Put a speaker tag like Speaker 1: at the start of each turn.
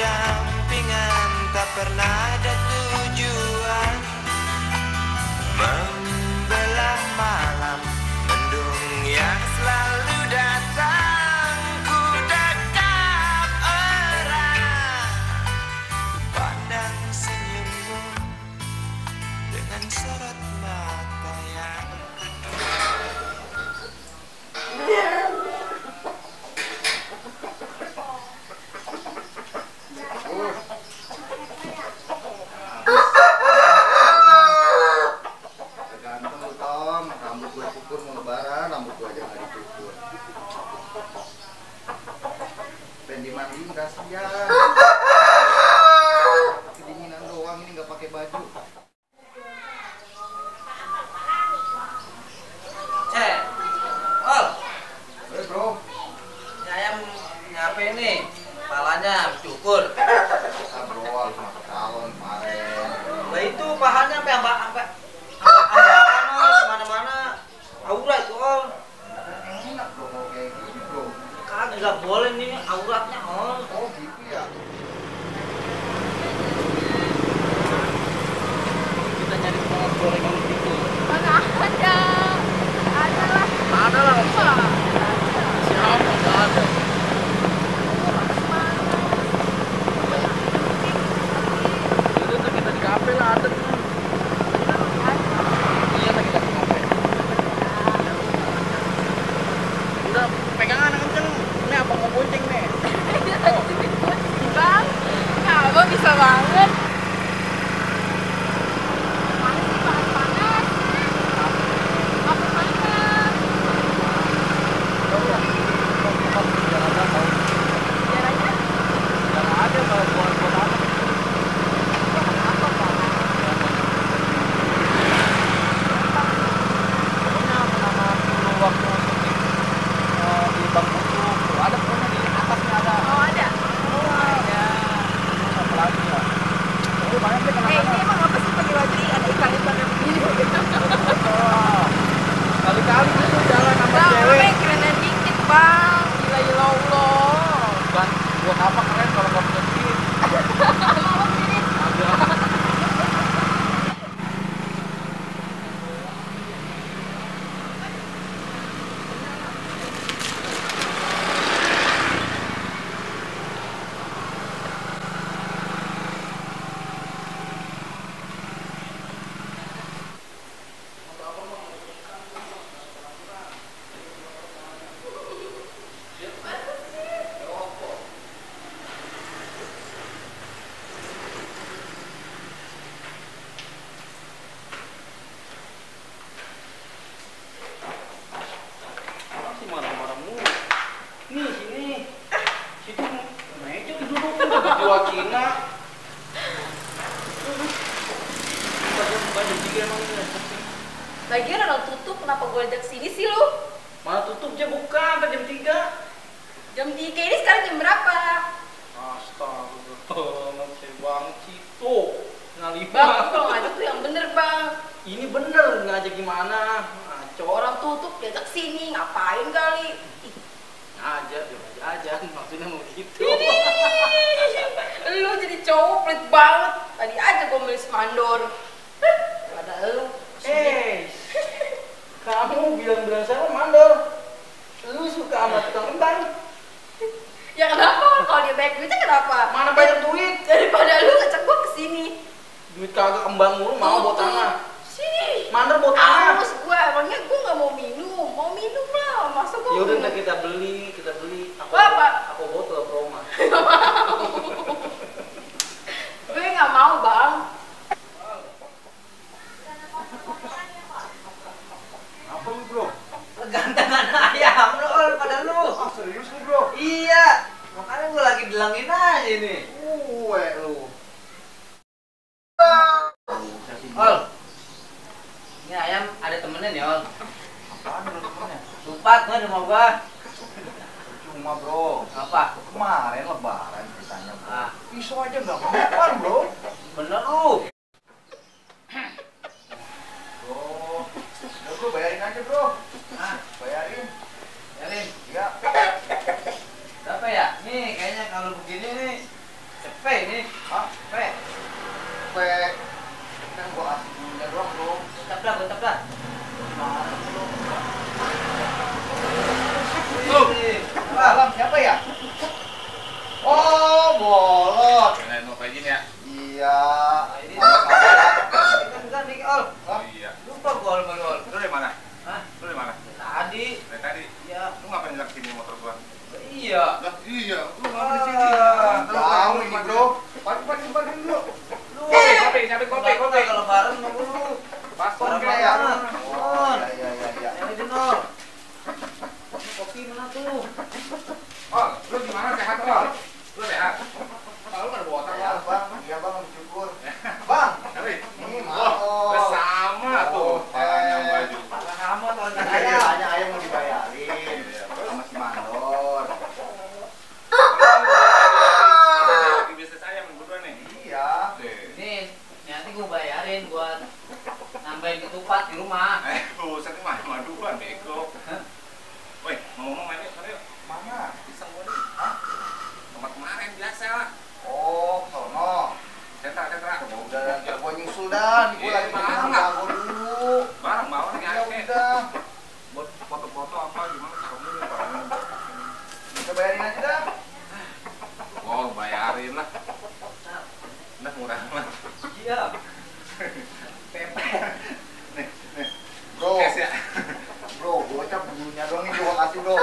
Speaker 1: berdampingan, tak pernah ada tujuan. Membelah malam, mendung yang selalu datang. Ku dekat erat, pandang senyummu dengan sorot mata yang
Speaker 2: dimandiin kasihan. Kedinginan doang ini nggak pakai baju. Bro.
Speaker 3: Ini ayam nyampe nih, palanya cukur.
Speaker 2: Bro, harus makan tahun kemarin.
Speaker 3: Lah itu pahanya sampai kemana-mana, aura itu Ol.
Speaker 2: Enak bro kalau kayak gini bro.
Speaker 3: Kagak nggak boleh nih auratnya Ol.
Speaker 2: Oh gitu ya.
Speaker 3: Kita nyari tukang goreng yang gitu.
Speaker 4: Mana ada? Ada lah.
Speaker 3: Ada lah. Siapa nggak ada? Itu tuh kita di kafe lah ada. Iya kita di kafe. Udah pegangan kenceng. Ini apa mau bonceng nih?
Speaker 4: Bang, abang bisa banget. Panas sih, panas. Apa panas? Jaranya?
Speaker 3: Jangan ada kalau buat apa?
Speaker 4: Apa, Bang?
Speaker 3: Pokoknya nama dulu waktu syuting di Bang Buku ada pokoknya di atasnya ada.
Speaker 4: Oh, ada.
Speaker 3: Ada. Apa lagi ya? Oh, banyak deh
Speaker 4: Ini emang apa sih pakai baju ini? Ada ikan-ikan yang begini.
Speaker 3: Kali-kali gitu jalan sama
Speaker 4: Bang,
Speaker 3: cewek.
Speaker 4: apa yang kerenan dikit, Bang? Gila, ya Allah.
Speaker 3: Bukan buat apa keren kalau nggak punya duit.
Speaker 4: Mau sini.
Speaker 3: Agak. Masih marah-marah mulu. Nih sini. Situ meja didudukin udah jual Cina. Baju tiga emang ini.
Speaker 4: Lagian orang tutup, kenapa gue ajak sini sih lu?
Speaker 3: Mana tutup aja bukan, kan jam 3.
Speaker 4: Jam 3 ini sekarang jam berapa?
Speaker 3: Astaga, masih bang Cito. Ngalih
Speaker 4: Bang,
Speaker 3: banget.
Speaker 4: kalau ngajak tuh yang bener, Bang.
Speaker 3: Ini bener ngajak gimana? Ngaco
Speaker 4: Orang tutup diajak sini, ngapain kali? Ih,
Speaker 3: ngajak, dia aja maksudnya mau gitu.
Speaker 4: lu jadi cowok pelit banget. Tadi aja gue nulis mandor. Ada lu.
Speaker 3: Kamu bilang-bilang saya mandor. Lu suka sama tukang kembang.
Speaker 4: Ya kenapa? Kalau dia banyak duitnya kenapa?
Speaker 3: Mana banyak duit?
Speaker 4: Daripada lu ngajak gue kesini.
Speaker 3: Duit kagak kembang mulu mau bawa tanah.
Speaker 4: Sini.
Speaker 3: Mandor bawa tanah.
Speaker 4: Aus gue, emangnya gue gak mau minum. Mau minum lah, masa gue
Speaker 3: Yaudah
Speaker 4: minum?
Speaker 3: ntar kita beli. Aku
Speaker 4: Apa?
Speaker 3: Aku botol Roma.
Speaker 4: Gue gak mau, Bang.
Speaker 2: Apa lu bro?
Speaker 3: Gantangan ayam lu pada lu.
Speaker 2: Ah serius lu bro?
Speaker 3: Iya. Makanya gue lagi bilangin aja nih.
Speaker 2: Lu.
Speaker 3: Ol. Ini ayam ada temennya nih, Ol.
Speaker 2: Apaan lu temennya?
Speaker 3: Supat gua di rumah gua.
Speaker 2: Cuma bro.
Speaker 3: Apa?
Speaker 2: Kemarin lebaran ceritanya bro.
Speaker 3: Ah,
Speaker 2: Pisau aja nggak makan bro.
Speaker 3: bener lu.
Speaker 2: Bro, udah bro bayarin aja bro.
Speaker 3: Ah,
Speaker 2: Bayarin.
Speaker 3: Erin,
Speaker 2: Ya.
Speaker 3: berapa ya? Nih kayaknya kalau begini nih
Speaker 2: siapa ya? Oh, bolot.
Speaker 5: Kalian mau kayak gini ya?
Speaker 2: Iya.
Speaker 3: Ini
Speaker 2: Sama-sama.
Speaker 3: kan nih, Ol.
Speaker 5: Oh iya.
Speaker 3: Lupa gua Ol.
Speaker 5: Lu dari mana?
Speaker 3: Hah?
Speaker 5: Lu dari mana?
Speaker 3: Tadi.
Speaker 5: Dari tadi.
Speaker 3: Ya.
Speaker 5: Lu ngapain ngelak sini motor gua?
Speaker 3: Iya.
Speaker 5: Lah iya, lu
Speaker 3: Ah.
Speaker 5: ngapain di sini?
Speaker 2: Kamu ini, Bro. Pagi dulu.
Speaker 3: Lu.
Speaker 5: Kopi, kopi.
Speaker 3: Kalau bareng sama lu.
Speaker 5: Paspor
Speaker 3: Bareng
Speaker 5: kayak
Speaker 2: ya?
Speaker 3: mana?
Speaker 2: Oh, iya.
Speaker 3: Yang itu Ol. Ini kopi mana tuh?
Speaker 5: Oh, lu gimana sehat kok? Lu sehat? Kalau lu kan bawa otak
Speaker 2: Ya,
Speaker 5: lu.
Speaker 2: Bang. Iya, Bang, bersyukur. Bang,
Speaker 5: Tapi,
Speaker 2: ini
Speaker 5: wah,
Speaker 2: mau.
Speaker 5: sama tuh. Palanya baju.
Speaker 3: Sama tuh
Speaker 2: Saya
Speaker 3: saya.
Speaker 2: tanya ayah mau dibayarin sama si Mandor.
Speaker 5: Di bisnis ayam berdua nih.
Speaker 2: Iya.
Speaker 3: Ini nanti gua bayarin buat nambahin ketupat di rumah.
Speaker 5: Buset ini mah maduan bego.
Speaker 3: Hah?
Speaker 5: Woi, ngomong main yuk, sana yuk.
Speaker 2: Mana?
Speaker 5: Pisang gua nih. Hah? Tempat kemarin biasa lah.
Speaker 2: Oh, sono.
Speaker 5: Sentra.
Speaker 2: Udah, gua nyusul dah. Gua lagi
Speaker 5: Barang
Speaker 2: makan
Speaker 5: lah.
Speaker 2: jago dulu.
Speaker 5: Barang bawa nih
Speaker 2: Ya
Speaker 5: ayamnya.
Speaker 2: udah.
Speaker 5: Buat foto-foto apa gimana taruh dulu barang.
Speaker 2: Kita bayarin aja dah.
Speaker 5: Oh, bayarin lah. Udah murah lah.
Speaker 3: Iya. Pepe.
Speaker 5: Nih,
Speaker 2: Bro,
Speaker 5: cash ya.
Speaker 2: bro, bocah bulunya doang nih gua kasih bro.